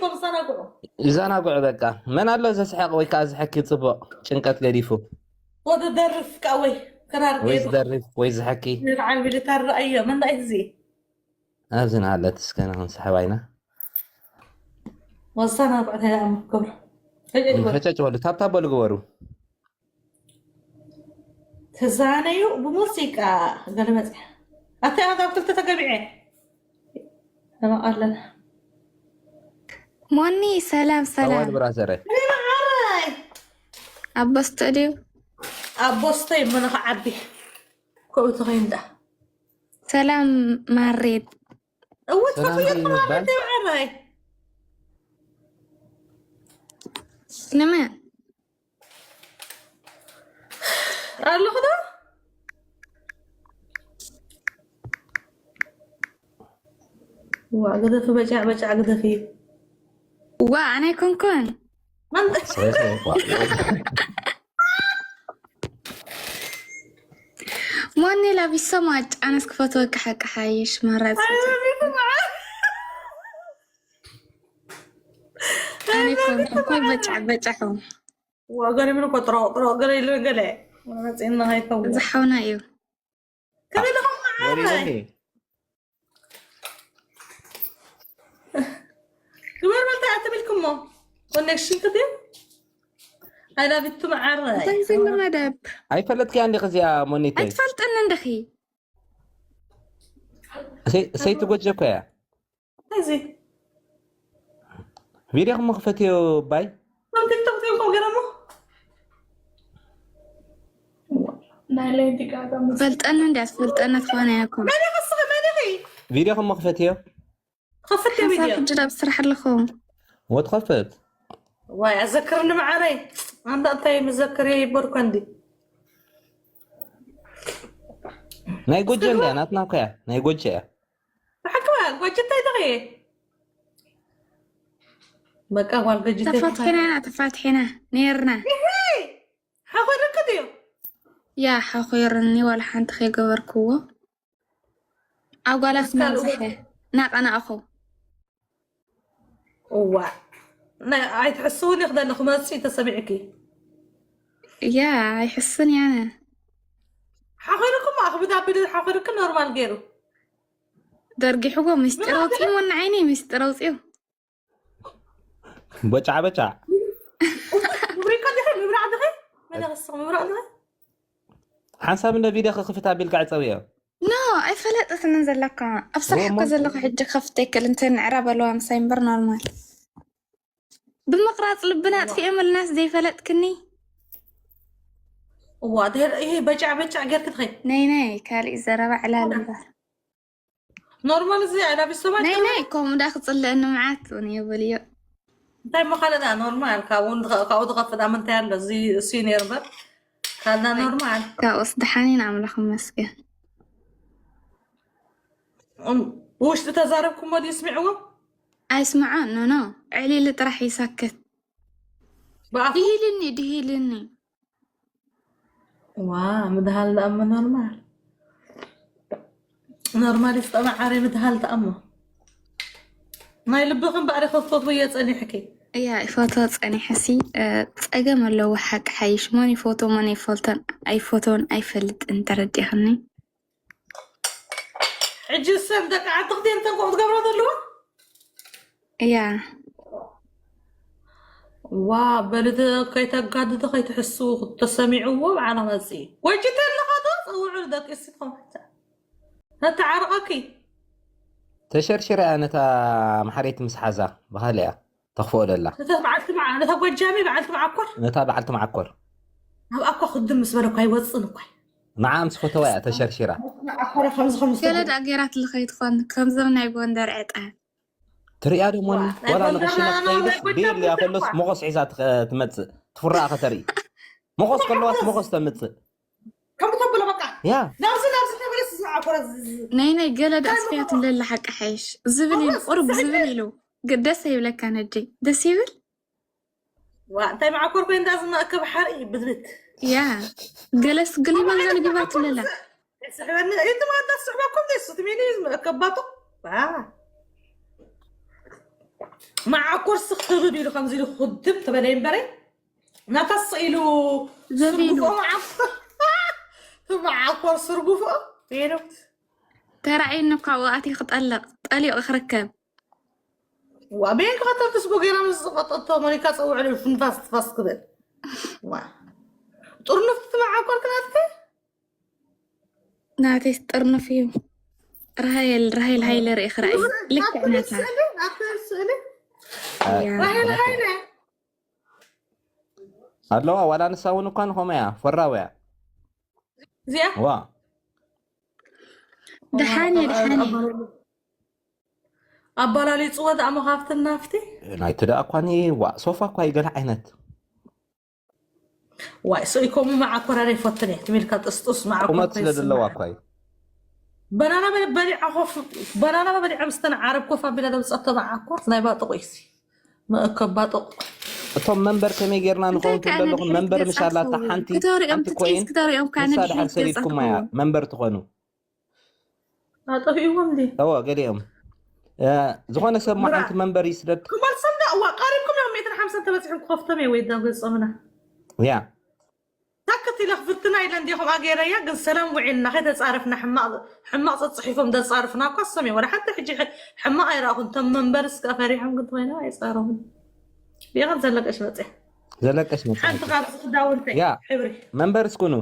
ተዘናግዑ። ይዘናግዑ በቃ። መን ኣሎ ዘስሕቕ ወይ ከዓ ዝሕኪ ጽቡቕ ጭንቀት ገዲፉ ወደ ደርፍ ቃወይ ክራር ወይ ገይሩ ዝደርፍ ወይ ዝሕኪ። ንልዓል ሚሊታር ረኣዮ መን ዳይ እዚ ኣብዚ ንሃለት እስከ ንክንስሕባ ኢና። ወዘናግዑ ተዳም ክብሩ። ፈጨጭ በሉ። ፈጨጭ በሉ፣ ታብታብ በሉ፣ ግበሩ። ተዛነዩ ብሙዚቃ ገለ መጽያ ኣታ ኣብ ክልተ ተገቢዐ ኣለና። ሞኒ ሰላም ሰዋል ሰላም። ብራዘረ መዓራይ ኣቦስቶ ድዩ? ኣቦስተይ መነ ክዓቢ ከምኡ ተኸይኑ ዳ ሰላም ማሬት። እወት ሰላም ፈፍዮ ይባል። ተባረተ መዓራይ ንመን? ኣለኹ ዶ ዋ ግደፊ በጫዕ በጫዕ ግደፊ ዋ ኣነ ኣይኮንኩን። መን ሞኒ ላቢሶ ማጫነስ ክፈትወካ ሓቂ ሓይሽ መራፂ ኣነ ኮንኩን ኮይ በጫ በጫሑ ዋ ገሪምን እኮ ጥሮ ጥሮ ገለ ኢሉ ገለ መፂና ኣይከውን ዝሓውና እዩ። ከመይ ኢልኩም ወሪዶኒ። ግበር በልታ ኣትብልኩሞ ኮኔክሽን ክዲ ኣይላቢቱ መዓረ እንታይ ዘሎ መደብ ኣይፈለጥክያ እንዲኽ እዚኣ ሞኒተይ ኣይትፈልጥኒ እንድኺ። ሰይትጎጀ እኮ እያ። እዚ ቪድዮ ክሞ ክፈትዮ ባይ ከም ቲክቶክ ቲንኮ ገረሞ ናይ ሌዲ ጋጋ ምስ ፈልጠኒ እንዲ ኣትፈልጠኒ ትኾነ ያኩም መን ይኸስኸ መን ይኸ ቪድዮ ክሞ ክፈትዮ ከፍት ሓሳብ ቪድዮ ሕጂ ናብ ስራሕ ኣለኹ። ወትኸፍት ዋይ ኣዘክርኒ መዓረይ ኣንዳ እንታይ መዘክር ይበርኮ እንዲ ናይ ጎጀ እንድያ ናትና እኮ እያ ናይ ጎጀ እያ። ብሓቅባ ጓጅ እንታይ ተኸየ በቃ ጓል ገጅ ተፋትሒና ኢና ተፋትሒና ነርና። ሓኾረክ ድዩ ያ ሓኾርኒ ዋላ ሓንቲ ከይገበርክዎ ኣጓላት እስካል ናብዝሐ ናቐናእኹ። እዋ ናይ- ኣይትሕስውን ይኽደለኹ መፂ ተሰሚዕኪ ያ ኣይሕስን ያነ ሓኾርኩም ኣኽብዳ ብድ ሓኾርክ ኖርማል ገይሩ ደርጊሕዎ ምስጢር ኣውፅኡ ወና ዓይኒ ምስጢር ኣውፅኡ። በጫዕ በጫዕ ምብሪካ ዲኸ ምብራዕ ዲኸ መደረስቕ ምብራዕ ዲኸ ሓንሳብ እንደ ቪድዮ ክኽፍት ኣቢልካ ዕፀውዮ። ኖ ኣይፈለጠትንን ዘለካ ኣብ ስራሕ እኮ ዘለኹ ሕጂ ከፍተ ይክል እንተ ንዕራ በለዋ ምሳይ እምበር ኖርማል ብምቕራፅ ልብና ኣጥፊኦም ልናስ ዘይፈለጥክኒ እዋ ድሄር ይሄ በጫዕ በጫዕ ጌርክ ትኸይ ነይ ነይ ካሊእ ዘረባ ዕላል እምበር ኖርማል እዚ ኣዳቢ ሰባት ነይ ነይ ከምኡ ዳ ክፅልእኒ መዓት እውን የበልዮ እንታይ ምዃነ ዳ ኖርማል ካብኡ ንኸ- ካብኡ ዝኸፍእ ዳ ምንታይ ኣሎ እዚ እሱ ነይሩ እምበር ካልዳ ኖርማል ካብኡስ ደሓኒን ኣምላኽ ይመስገን። እም፣ ውሽጢ ተዛረብኩሞ ድዩ ስሚዕዎ ኣይስምዖ ኖኖ ዕሊሊ ጥራሕ ይሳክት ብኣፉ ድሂልኒ ድሂልኒ ዋ ምድሃል ደኣሞ ኖርማል ኖርማል ይፍጠመ ዓረ ምድሃል ደኣሞ ናይ ልብኽን ባዕሪ ከፍቶት ወየ ጸኒሕኪ እያ ይፈቶ ጸኒሐሲ እ፣ ጸገም ኣለዎ ሓቂ ሓይሽ መን ይፈቶ መን ይፈልቶን ኣይፈቶን ኣይፈልጥን ተረዲእኽኒ ሕጂ ሰብ ደቂ ዓዲ ክደን ተንቆ ክትገብሮ ዘለዎ እያ ዋ በልቲ ከይተጋድዱ ከይትሕስቡ ተሰሚዕዎ በዓላ መፅኢ ወጅተ ኣለኻ ዶ ፀውዑ ደቂ ስቶም ነተዓርቐኪ ተሸርሽራ እያ ነታ መሓሬት ምስ ሓዛ ብኻልያ ተኽፍኦ ደላ ነታ በዓልቲ መዓ- ነታ ጎጃሚ በዓልቲ መዓኮር ነታ በዓልቲ መዓኮር ኣብ ኣኳ ክድም ምስ በለኳ ኣይወፅን እኳ ንዓ ምስ ፈተዋ እያ ተሸርሽራ። መዓኮረ ከምዚ ከምዚ ገለ ዳ ገይራት ልኸይ ትኾን ከምዞም ናይ ጎንደር ዕጣን ትሪያ ደሞ ዋ፣ ናይ ወላ ጎንደር ንኽሽነ ና- ትኸይድስ ናይ ጎጃም ቤል እያ ብትሪ ከሎስ እኳ። ሞኸስ ሒዛ ትኸ- ትመፅእ ትፍራኣ ከተርኢ ሞኸስ ከለዋስ ሞኸስ ተምፅእ ከምኡ ተብሎ በቃ ያ ናብዚ ናብዚ ተመለስ ዝዓኮረ ናይ ናይ ገለ ዳ ኣስፍያት ለለ ሓቂ ሓይሽ ዝብል ኢሉ ቁርብ ዝብል ኢሉ ግ- ደስ ይብለካ ነጀይ ደስ ይብል ዋ እንታይ መዓኮር ኮይን ዳ ዝማእከብ ሓርኢ ብዝብት ያ ገለስ ግሊባን ዘንጊባትለላ ስሕበኒ እዩ ትማዳ ስሕበኩም ደስ ትሜኒ ዝመእከባቱ ዋ መዓኮር ስኽብብ ኢሉ ከምዚ ኢሉ ክድም ተበለ እምበረ ናታ ስቕ ኢሉ ዘቢሉ። ስርጉፎ መዓኮር፣ መዓኮር ስርጉፎ ይሄ ነው። ተራእየኒ እኳ ኣብኡ ኣትዩ ክጠልቕ፣ ጠሊቑ ክርከብ። ዋ ቤን ክኸተል ትስቦ ገና ምስ ዝቐጠቶ መሪካ ጸውዕ ኢሉ ፍንፋስ ትፋስ ክብል። ዋ ጥርንፍቲ መዓኮር ክናትከ ናተይ ጥርንፍ እዩ። ራሄል ራሄል ሃይለ ርኢ ክራይ ልክዕ ናታ። ራሄል ሃይለ ኣለዋ ዋላ ንሳ እውን እኳ ንኸመ እያ ፈራው እያ እዚኣ ዋ ደሓን እየ ደሓን እየ። ኣባላሊፅወ ደኣ መኻፍትና ፍቲ ናይቲ ደኣ እኳ ዋ ሶፋ እኳ ይገለ ዓይነት ዋይ ስኢኮሙ መዓኮር ኣነ ይፈትን እየ ትብል ካብ ጥስጡስ መዓኮር ቁመት ስለ ኮይስማ። ዘለዋ እኳ እዩ በናና በ- በሊዓ ኮፍ በናና በሊዓ ምስተን ዓረብ ኮፍ ኣቢላ ደምፀቶ መዓኮር ናይ ባጥቑ ይሲ መእከብ ባጥቑ እቶም መንበር ከመይ ጌርና ንኸውን ትብል ኣለኹም መንበር ምሽ ኣላታ ሓንቲ ክተሪኦም ሓንቲ ትጥቂስ ኮይን ክተሪኦም ንሳ ድሓር ሰሊድኩም እያ መንበር ትኾኑ ኣጠፊእዎም ዲ እዎ ገሊኦም እ፣ ዝኾነ ሰብ ማ ሓንቲ መንበር ይስደድ ክመልሰም ዳ እዋ ቀሪብኩም እዮም ሜትር ሓምሳ ተበፂሑ ክኸፍቶም እየ ወይ ዳ ገፆምና ያ ታክት ኢለ ክፍትና ኢለ እንዲኹም ኣገይረያ ግን ሰላም ውዒልና ከይተፃረፍና ሕማቕ ሕማቕ ፀፅሒፎም ዘፃርፍና እኳ ሰም እዮም ወላ ሓንቲ ሕጂ ሕ- ሕማቕ ኣይረእኹን እቶም መንበር እስከ ፈሪሖም ግን ኮይና ኣይፃረኹን ይኸን ዘለቀሽ መፅያ ዘለቀሽ መ ሓንቲ ካብዚ ክዳውንተይ ያ ሕብሪ መንበር እስኩኑ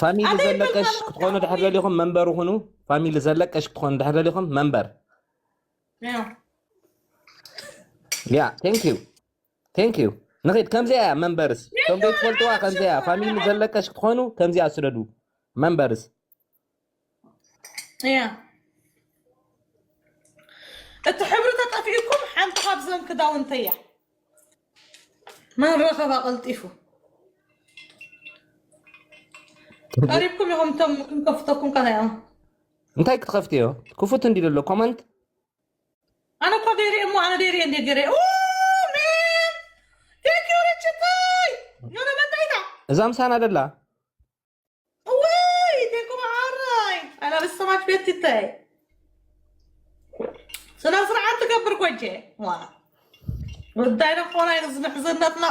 ፋሚሊ ኣበይ ዘለቀሽ መንበር ክትኾኑ ድሕር ደሊኹም መንበር ይኹኑ ፋሚሊ ዘለቀሽ ክትኾኑ ድሕር ደሊኹም መንበር ያ ያ thank you thank you ንኸይድ ከምዚኣ እያ መንበርስ ከም ዘይትፈልጥዋ ከምዚኣ እያ ፋሚሊ ዘለቀሽ ክትኾኑ ከምዚኣ ስደዱ መንበርስ ያ እቲ ሕብሪ ተጠፊእኩም ሓንቲ ካብዘን ክዳውንተይ እያ መን ረኸባ ቀልጢፉ ቀሪብኩም ኢኹም እቶም ክንከፍተኩም ከና እዮም እንታይ ክትኸፍትዮ ክፉት እንዲ ዘሎ ኮመንት ኣነ እኮ ደይረ እሞ ኣነ ደይረ እንደ ገረ ሜን ቴንኪዩ ርችታይ ዮነ መጣይታ እዛ ምሳና ደላ ወይ ቴንኩ መዓራይ ኣና ብሰማች ቤት ትታይ ስነ ስርዓት ትገብር ኮጀ ዋ ጉዳይ ነኾና እዩ ዝምሕዝነትና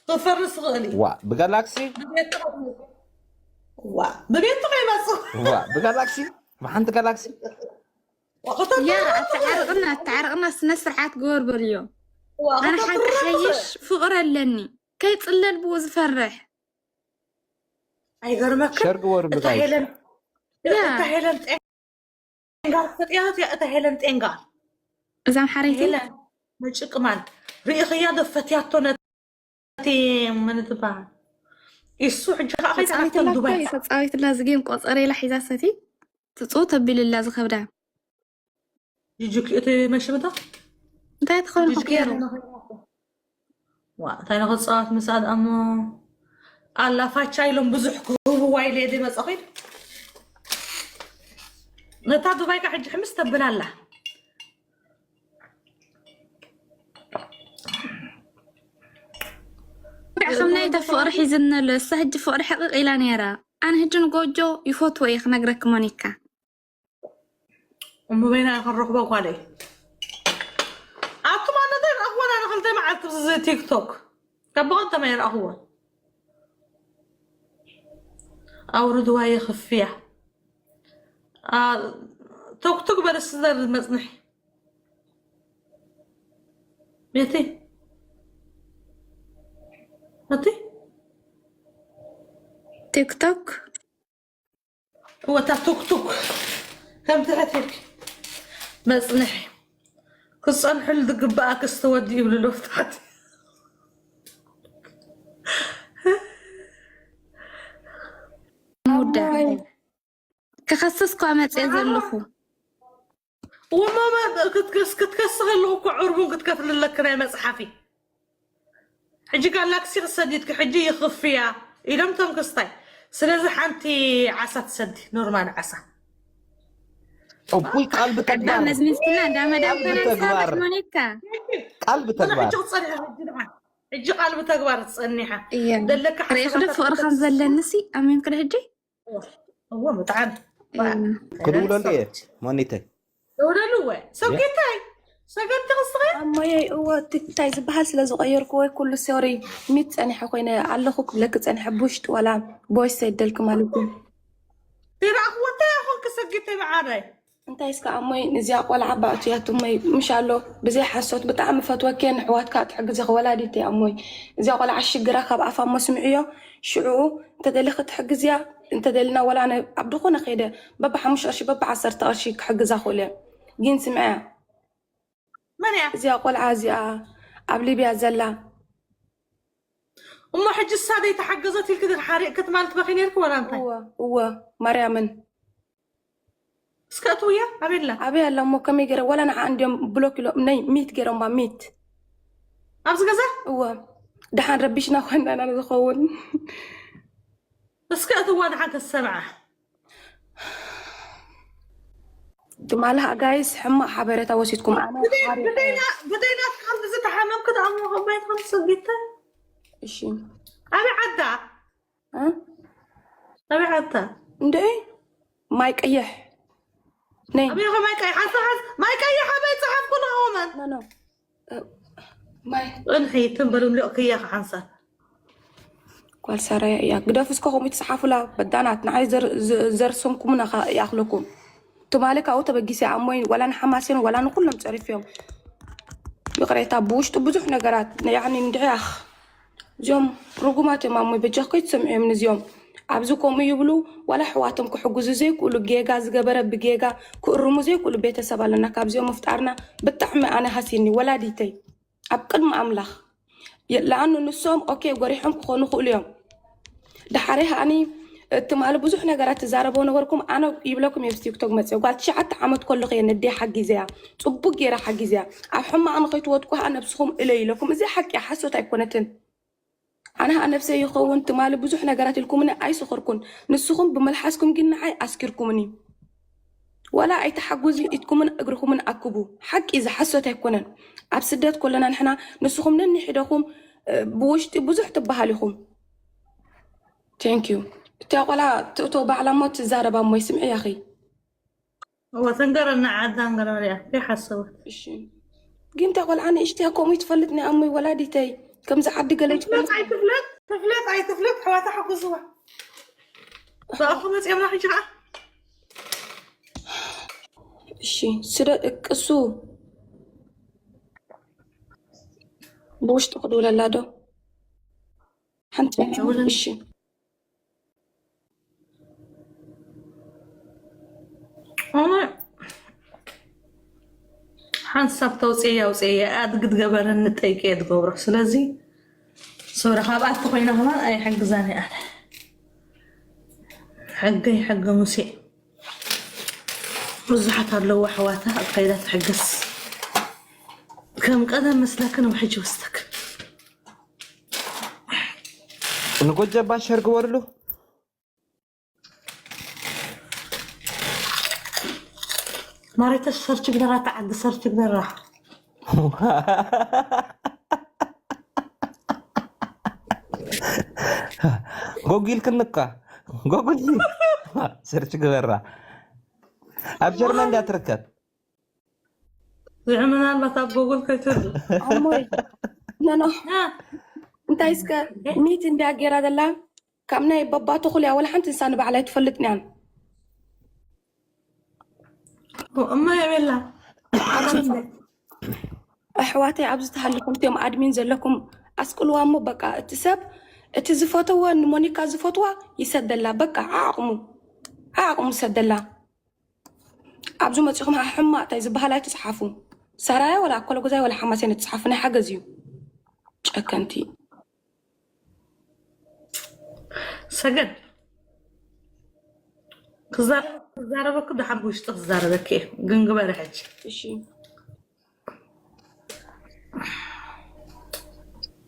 ክፈርስ ይኽእል እዩ ዋ ብጋላክሲ ዋ ብቤቱ ከይመፁ ዋ ብጋላክሲ ብሓንቲ ጋላክሲ ያ ኣተዓርቕና ኣተዓርቕና ስነ ስርዓት ግበር በልዮ ኣነ ሓንቲ ሓይሽ ፍቕሪ ኣለኒ ከይፅለል ብኡ ዝፈርሕ ኣይገርመክን ሸር ግበሩ እታ ብጋይ ሄለን እታ ሄለን ጤንጋል ፈጥያት እያ እታ ሄለን ጤንጋል እዛ ኣምሓረይቲ ሄለን መጭቅማል ርኢኽያ ዶ ፈትያቶ ነቲ መን ትበሃል ኢሱ ሕጂ ከዓ ከይተናፍተን ተፃዊትላ ዱባይ ተፃዊትላ ዝጌም ቆፀረ ኢላ ሒዛ ሰቲ ትፅው ተቢልላ ዝኸብዳ ጅጅኪ እቲ መሽምታ እንታይ ትኸውን ጅጅኪ ክገይሩ ዋ እንታይ ንክፃወት ምስኣል ኣሞ ኣላ ፋቻ ኢሎም ብዙሕ ክህብዋ ኢለ ድመፀኺ ነታ ዱባይ ካ ሕጂ ሕምስ ተብል ኣላ ከም ናይታ ፍቕሪ ሒዝነሎ እሳ ሕጂ ፍቕሪ ሕቕቕ ኢላ ነይራ ኣነ ሕጂ ንጎጆ ይፈትዎ እየ ክነግረኪ ሞኒካ እምበይና ክንረኽቦ ጓለይ ኣቱም ኣነተ ረኽቦና ንክልተ መዓልቲ ቲክቶክ ካብ ብቐደመ የረእኽዎ ኣውርድዋ የኽፍያ ቶክቶክ በለስዘር መፅንሒ ቤቲ እቲ ቲክቶክ ወታ ቱክቱክ ከም ትሕትክ መፅንሒ ክፀንሕሉ ዝግባኣ ክስተወዲ ይብሉ ሎፍታት ውዳ ክኸስስ ኳ መፅአ ዘለኹ ወማማ ክትከስ ከለኹ እኮ ዕርቡን ክትከፍል ኣለክ ናይ መፅሓፊ ሕጂ ጋላክሲ ክሰዲድክ ሕጂ ይኽፍያ ኢሎም ቶም ክስታይ ስለዚ ሓንቲ ዓሳ ትሰዲ ኖርማል ዓሳ እኩይ ቃል ብተግባር መዝሚዝትና እንዳመዳበና ብተግባር። ሞኒካ ቃል ብተግባር ሕጂ ክፀኒሐ ሕጂ ንዓ ሕጂ ቃል ብተግባር ትፀኒሓ እየ ደለካ ርኢኽዶ ፍቕሪ ከም ዘለኒ ሲ ኣሚንክዶ ሕጂ እዎ ብጣዕሚ ክድውለሉ እየ ሞኒተይ ደውለሉ እወ ሰብጌታይ ሰገድ ትኽስኸ ኣሞየይ እወ፣ እቲ እንታይ ዝበሃል ስለ ዝቐየርኩ ወይ ኩሉ ሶሪ ሚት ጸኒሐ ኮይነ ኣለኹ ክብለኪ ጸኒሐ። ብውሽጢ ዋላ ቦይስ ሰይደልክ ማለት እዩ። ይረኣኽዎ እንታይ ያኾን ክሰግድ ተበዓረይ እንታይ እስከ ኣሞይ፣ እዚኣ ቆልዓ ባእቱ ያቱመይ ምሽ ኣሎ። ብዘይ ሓሶት ብጣዕሚ ፈትወኬ፣ ንሕዋትካ ትሕግዘ ወላዲተይ ኣሞይ። እዚኣ ቆልዓ ሽግራ ካብ ኣፋ እሞ ስምዕዮ። ሽዑ እንተደሊኺ ትሕግዝያ፣ እንተደልና ወላ ኣነ ኣብ ድኾነ ከይደ በባ ሓሙሽተ ቅርሺ በባ ዓሰርተ ቅርሺ ክሕግዛ ክእለ። ግን ስምዕያ መን እያ እዚኣ ቆልዓ እዚኣ ኣብ ሊብያ ዘላ። እሞ ሕጂ እሳ ዘይተሓገዘት ኢልክ ሓሪቕክት ማለት በኺ ነርክ ወላ እንታይ እወ እወ ማርያምን እስከ እትውያ ኣበላ ኣበይ ኣላ እሞ ከመይ ገይረ ወላ ንዓ እንዲዮም ብሎክ ኢሎም ናይ ሚት ገይሮምባ ሚት ኣብዚ ገዛ እወ ደሓን ረቢሽና ኮንዳና ዝኸውን እስከ እትዋ ደሓን ተሰምዓ ትማሊ ጋይስ ሕማቕ ሓበሬታ ወሲድኩም ኣነ ሓሪቐ ብደይና ብደይና ትካል ብዝተሓመምክ ተኣምኖ ከማይ ትኾን ሰጊተ እሺ ኣበይ ዓዳ እ? ኣበይ ዓዳ እንደ ማይ ቀይሕ ነይ ኣበይ ከማይ ቀይ ሓንሳ ሓንስ ማይ ቀይ ሓበይ ጸሓፍኩ ንኸመን ኖ ኖ እ፣ ማይ እንሒ ትንበሉ ምልኦ ክያ ሓንሳ ጓል ሳራያ እያ ግደፍ እስከ ከምኡ ትጽሓፉላ በዳናት ንዓይ ዘር- ዘ- ዘርሰምኩምና ከ ይኣኽለኩም ትማሊ ካብኡ ተበጊሰ ኣሞይ ዋላ ንሓማሴን ዋላ ንኩሎም ጸሪፍዮም ይቕሬታ ብውሽጡ ብዙሕ ነገራት ያኒ እንድሕያኽ እዚኦም ርጉማት እዮም ኣሞይ በጃኽ ከይትሰምዕዮም ንዚኦም ኣብዚ ከምኡ ይብሉ ዋላ ኣሕዋቶም ክሕግዙ ዘይክእሉ ጌጋ ዝገበረ ብጌጋ ክእርሙ ዘይክእሉ ቤተሰብ ኣለና ካብዚኦም ምፍጣርና ብጣዕሚ ኣነ ሃሲኒ ወላዲተይ ኣብ ቅድሚ ኣምላኽ የ- ለኣኑ ንሶም ኦኬ ጎሪሖም ክኾኑ ክእሉ እዮም ድሓረይ ሃኣኒ ትማሊ ብዙሕ ነገራት ትዛረበው ነበርኩም ኣነ ይብለኩም እየ ቲክቶክ መፅእ ጓል ትሽዓተ ዓመት ከለኹ እየ ነደይ ሓጊዘያ ፅቡቅ ገይረ ሓጊዘያ ኣብ ሕማቕ ንኸይትወድቁ ሃኣ ነብስኹም እለዩ ኢለኩም እዚ ሓቂ ሓሶት ኣይኮነትን ኣነ ሃኣ ነብሰይ ይኸውን ትማሊ ብዙሕ ነገራት ኢልኩምኒ ኣይሰኸርኩን ንስኹም ብመልሓስኩም ግን ንዓይ ኣስኪርኩምኒ ዋላ ኣይተሓጉዙ ኢድኩምን እግርኹምን ኣክቡ ሓቂ እዚ ሓሶት ኣይኮነን ኣብ ስደት ኮለና ንሕና ንስኹም ነንሒደኹም እ፣ ብውሽጢ ብዙሕ ትበሃል ኢኹም thank you እታ ቆላ ትእቶ ባዕላ እሞ ትዛረባ እሞ ይስምዒ ያኺ እወ ተንገረና ዓዳ ንገረና ሪኣ ከይሓሰበት እሺ ግን እታ ቆልዓ ንእሽተያ ከምኡ ትፈልጥ ናይ ኣሞይ ወላዲተይ ከምዚ ዓዲ ገለ ትፍለጥ ኣይትፍለጥ ትፍለጥ ኣይትፍለጥ ኣሕዋታ ሓጉዝዋ ብኣኹ መፅኦምና ሕጂ ከዓ እሺ ስደ ቅሱ ብውሽጢ ክድውለላ ዶ ሓንቲ እሺ ኣነ ሓንሳብ ተውፅየ ኣውፅየ ኣድግድ ገበረኒ ጠይቀ እየ ዝገብሮ ስለዚ ሶሪ ካብኣቲ ኮይነ ከማን ኣይሕግዛን እየ ኣነ ሕገይ ሕገ ሙሴ ብዙሓት ኣለዉ ኣሕዋታ ኣብ ከይዳ ትሕግዝ ከም ቀደም መስለክን ውሕጅ ወስተክ ንጎጀባ ሸር ግበርሉ ማሬተ ሰርች ግበራ ተዓዲ ሰርች ግበራ ጎጊል ክንካ ጎጉል ሰርች ግበራ ኣብ ጀርመን እንዳ ትርከብ ዝዕ ምናልባት ኣብ ጎጉል ከይትህሉ ኣሞይ ነኖ እንታይ እስከ ሚት እንዲያ ገይራ ዘላ ካብ ናይ በባ ተኹል እያ ወላ ሓንቲ ንሳ ንባዕላ ኣይትፈልጥን እያን እማ የቤላ ኣሕዋተይ ኣብዚ ተሃልኹም እቲኦም ኣድሚን ዘለኩም ኣስቅልዋ እሞ በቃ እቲ ሰብ እቲ ዝፈተወ ንሞኒካ ዝፈትዋ ይሰደላ በቃ ዓቕሙ ዓቕሙ ሰደላ ኣብዚ መፂኹም ሕማቕ እንታይ ዝበሃል ኣይትፅሓፉ ሰራያ ወላ ኣኮለጉዛይ ወላ ሓማሴን ትፅሓፉ ናይ ሓገዝ እዩ ጨከንቲ ሰገድ ክዛረበ- ክዛረበኩ ደሓን ብውሽጢ ክዛረበኪ እየ። ግን ግበሪ ሕጂ እሺ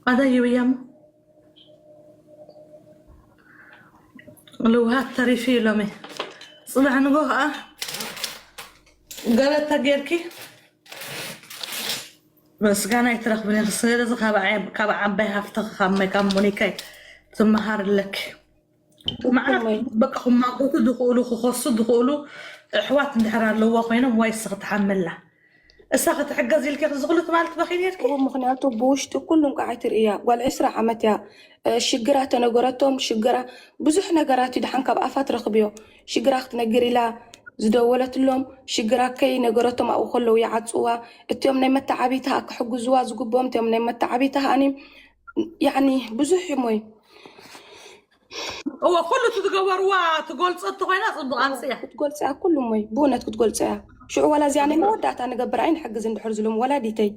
ኣዳ ይብያም ልውሃት ተሪፊ ኢሎሚ ፅባሕ ንጎ ከዓ ገለ ተጌርኪ ምስጋና ኣይትረኽብን ኢኺ። ስለዚ ካብ ዓይ- ካብ ዓባይ ሃፍትኺ ካብ መ- ካብ ሞኒካይ ትመሃር ኣለኪ። መዓት በቃ ክማጎቱ ዝኽእሉ ክኸሱ ዝኽእሉ ኣሕዋት እንድሕር ኣለዎ ኮይኖም ዋይ እስኺ ትሓመላ። እሳ ክትሕገዝ ኢልኪ ዝኽሉ ትማል ትበኺ ነርኪ። እዎ፣ ምኽንያቱ ብውሽጢ ኩሉም ከዓ ኣይትርእያ። ጓል ዕስራ ዓመት እያ። እ፣ ሽግራ ተነገረቶም፣ ሽግራ ብዙሕ ነገራት እዩ። ድሓን ካብ ኣፋ ትረኽብዮ። ሽግራ ክትነግር ኢላ ዝደወለትሎም፣ ሽግራ ከይነገረቶም ኣብኡ ከለዉ ይዓጽዋ። እቲኦም ናይ መተዓቢታ ክሕግዝዋ ዝግብኦም፣ እቲኦም ናይ መተዓቢታ ከኣኒ፣ ያዕኒ፣ ብዙሕ እዩ ሞይ። እወ፣ ኩሉ እቲ ዝገበርዋ ትገልጾ እንተኾይና ጽቡቕ ኣምጽያ። ክትገልጾ እያ፣ ኩሉ ሞይ፣ ብእውነት ክትገልጾ እያ። ሽዑ ዋላ እዚኣ ናይ መወዳእታ ንገብር ኣይንሕግዝ እንድሕር ዝሎም ወላዲተይ።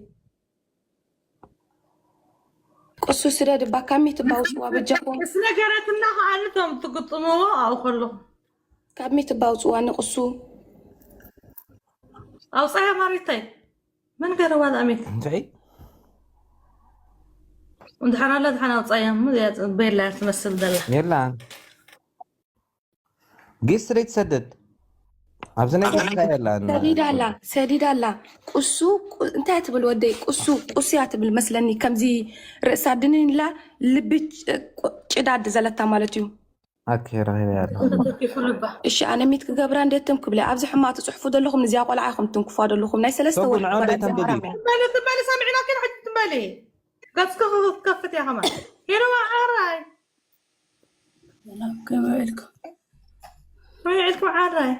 ቅሱ ስደድ እባ ካብ ሚት እባ ውፅዋ በጃኹም። ምስ ነገረትና ከዓ ነቶም ትግጥምዎ ኣብኡ ከለኹም። ካብ ሚት እባ ውፅዋ ንቅሱ። ኣውፃያ ማሪተይ። መን ገረዋ ዝኣሜት? እንታይ? እንድሓን ኣላ ድሓን ኣውፃያ። እሞ እዚኣ ቤላ ትመስል ዘላ። የላን። ጌስትሪ ትሰድድ። ኣብዚ ናይ ጌስትሪ የላን። ሰዲድ ኣላ፣ ሰዲድ ኣላ። ቅሱ፣ ቁ-፣ እንታይ ትብል ወደይ? ቅሱ፣ ቁሱ እያ ትብል መስለኒ። ከምዚ ርእሳ ድንን ኢላ ልቢ ጭ-፣ ቁ-፣ ጭዳድ ዘለታ ማለት እዩ። ኦኬ፣ ረኺበያ ኣለኹ። ተተኪፉ ልባ። እሺ፣ ኣነ ሚት ክገብራ እንዴት ትም ክብለ? ኣብዚ ሕማ ትጽሕፉ ዘለኹም፣ ንዚኣ ቆልዓ ኢኹም ትንክፏ ዘለኹም። ናይ ሰለስተ ሰቡ ወር ንዕኦም ቆልዓ ደይተንብቢ። እዚኣ ትበሊ፣ ትበሊ፣ ሰሚዕናኪ፣ ሕጂ ትበሊ። ገጽኪ ክትከፍት እያ ከማን። ሄሎ፣ ዓራይ። ሰላም፣ ከመይ ውዒልኩም? ከመይ ውዒልኩም ዓራይ?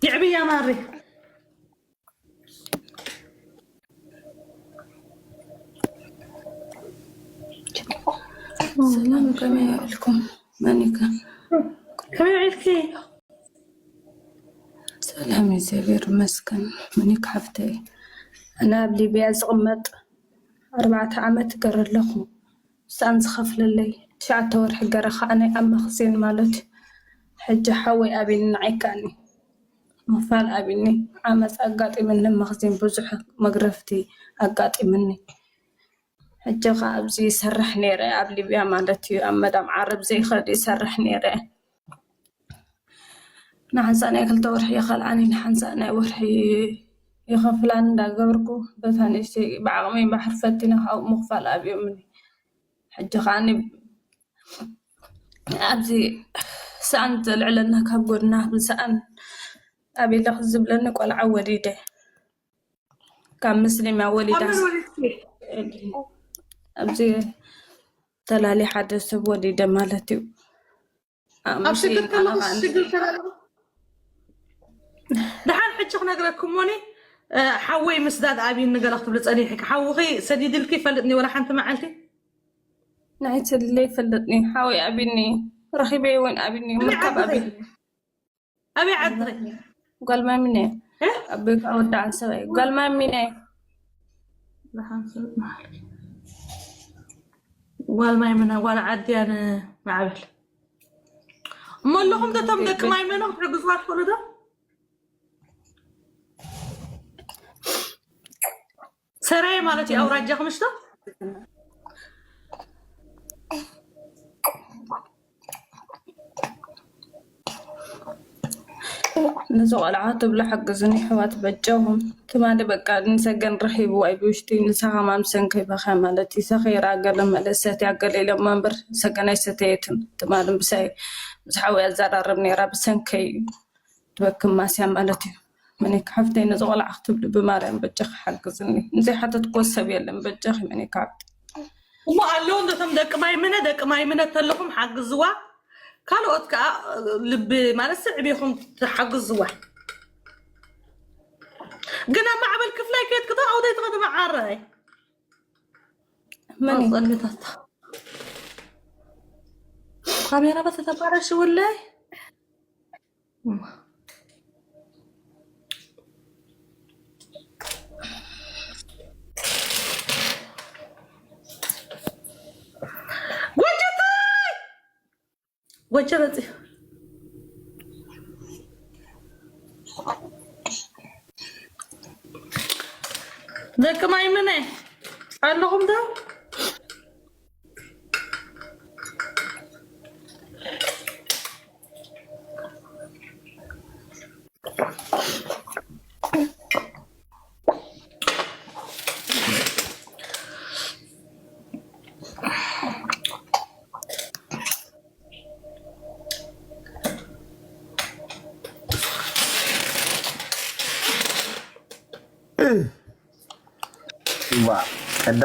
ይዕብያ ማሪ። ሰላም፣ ከመይ ውዒልኩም? መኒካ። ከመይ ውዒልኪ? ሰላም፣ እግዚኣብሔር ይመስገን። መኒካ ሓፍተይ፣ ኣነ ኣብ ሊብያ ዝቕመጥ ኣርባዕተ ዓመት ገረ ኣለኹ። ምስኣን ዝኸፍለለይ ትሽዓተ ወርሒ ገረ ከዓ ናይ ኣብ መኽዜን ማለት እዩ። ሕጂ ሓወይ ኣብኒ ንዓይ ከኣኒ ምኽፋል ኣብኒ። ዓመፅ ኣጋጢምኒ፣ መኽዜን ብዙሕ መግረፍቲ ኣጋጢምኒ። ሕጂ ከዓ ኣብዚ ይሰርሕ ነይረ፣ ኣብ ሊብያ ማለት እዩ። ኣብ መዳም ዓረብ ዘይኸድ ይሰርሕ ነይረ። ንሓንሳእ ናይ ክልተ ወርሒ ይኸልዓኒ፣ ንሓንሳእ ናይ ወርሒ ይኸፍላኒ እንዳገበርኩ፣ በታ ንእሽተይ ብዓቕመይ ባሕሪ ፈቲነ ካብኡ ምኽፋል ኣብዮምኒ። ሕጂ ከዓኒ ኣብዚ ሰኣን ዘልዕለና ካብ ጎድና ብሰኣን ኣቤላ ዝብለኒ ቆልዓ ወሊደ። ካብ ምስሊም እያ ወሊዳ። ካብ መን ወሊድኪ? ኣብዚ ተላሊ ሓደ ሰብ ወሊደ ማለት እዩ። ኣብ ኣምሲ ሽግር ከለኹ ኣና ሽግር ከለኹ ደሓን ሕጂ ክነግረኩም ሞኒ፣ እ፣ ሓወይ ምስዳድ ኣብይ ንገላ ክትብሊ ጸኒሕኪ። ሓውኺ ሰዲድልኪ ይፈልጥኒ ወላ ሓንቲ መዓልቲ? ናይ ሰዲድለይ ይፈልጥኒ። ሓወይ ኣብኒ፣ ረኺበ እውን ኣብኒ፣ ኣበይ ምርካብ ዓድኺ? ኣብኒ። ኣበይ ዓድኺ? ጓል ማሚነ። እ? ኣቦይ ከዓ ወዳዓን ሰብኣይ። ጓል ማሚነ። ደሓን ሰብ መዓልቲ። ጓል ማይመነ፣ ጓል ዓድያ ንማዕበል። እሞ ኣለኹም ዶ እቶም ደቂ ማይመነ ክትሕግዝዋ ትኽእሉ ዶ? ሰራየ ማለት እዩ ኣውራጃ ክምሽቶ? ነዚ ቆልዓ ትብሉ ሓግዙኒ ኣሕዋት በጃኹም። ትማሊ በቃ ንሰገን ረኺብዋ እዩ ብውሽጢ፣ ንሳ ከማን ብሰንከይ በኽያ ማለት እዩ። ሰኺራ ገለ መለ ሰትያ ገለ ኢሎማ እምበር ሰገን ኣይሰተየትን። ትማሊ ምሳይ ምስ ሓወይ ኣዘራርብ ነይራ ብሰንከይ እዩ። ትበክም ማስያ ማለት እዩ። መኒካ ሓፍተይ ነዚ ቆልዓ ክትብሊ ብማርያም በጃኺ ሓግዝኒ። ንዘይሓተትክዎ ሰብ የለን በጃኺ መኒካ ሓፍተይ። እሞ ኣለዉ እንዶ እቶም ደቂ ማይምነ፣ ደቂ ማይምነ ተለኹም ሓግዝዋ። ካልኦት ከዓ ልቢ ማለት ስዕብ ኢኹም ትሓግዝዋ። ግን ኣብ ማዕበል ክፍላይ ከየትክቶ ኣውደይ ትኸዲ መዓረይ። መን እዩ? ጸልታት ካሜራ በተተባላሽ ውላይ። ጎጀተይ! ጎጀ መፅዩ። ደቂ ማይምነ ኣለኹም ዶ? ዋ፣ እንዳ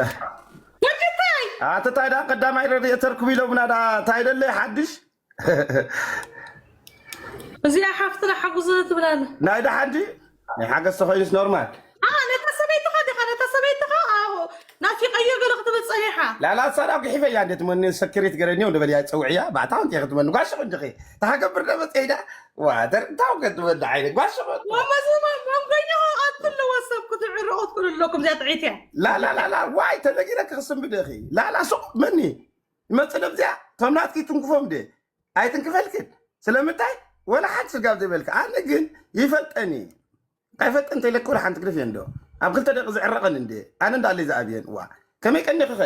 ወዲ ታይ ኣተታይ ዳ ቀዳማይ ረድኤት ተርክቡ ኢሎምና ዳ ታይ ደለ ሓድሽ? እዚኣ ሓፍትና ሓጉዞ ትብላለ። ናይ ደሓን ድዩ? ናይ ሓገዝ ተኾይኑስ ኖርማል። ኣሃ፣ ነታ ሰበይትኻ ዲኻ? ነታ ሰበይትኻ? ኣዎ፣ ናፊቐዮ ገለ ክትብል ጸኒሓ። ላላ፣ ሳዳ ጒሒፈያ እንዴት መን ሰክሪት ገረኒ ወደ በሊያ ጸውዕያ፣ ባዕታ ወንጌ ክትመን ጓሽ ቁንጅኺ። ታገብር ደ መጸይዳ? ዋ፣ ተርታው ክትመን ዓይነ ጓሽ ቁንጅኺ። ወመዝማ መንጎኛ ኣትለዋ ሰብ ክትዕረቑ ትኽእሉ ኣለኩም፣ እዚኣ ጥዒት እያ። ላላ፣ ላላ፣ ዋይ፣ ተነጊረ ክኽስም ብደኺ። ላላ፣ ሱቕ መኒ? ይመጽእ ደብዚኣ፣ ቶም ናትኪ ትንክፎም ደ? ኣይትንክፈልክን። ስለምንታይ? ወላ ሓንቲ ስጋብ ዘይበልካ። ኣነ ግን ይፈልጠኒ። ኣይፈልጠን እንተይለካ ወላ ሓንቲ ግደፍ እየ እንዶ። ኣብ ክልተ ደቂ ዝዕረቐን እንደ። ኣነ እንዳለይ ዝኣብየን። ዋ። ከመይ ቀኒኽኸ?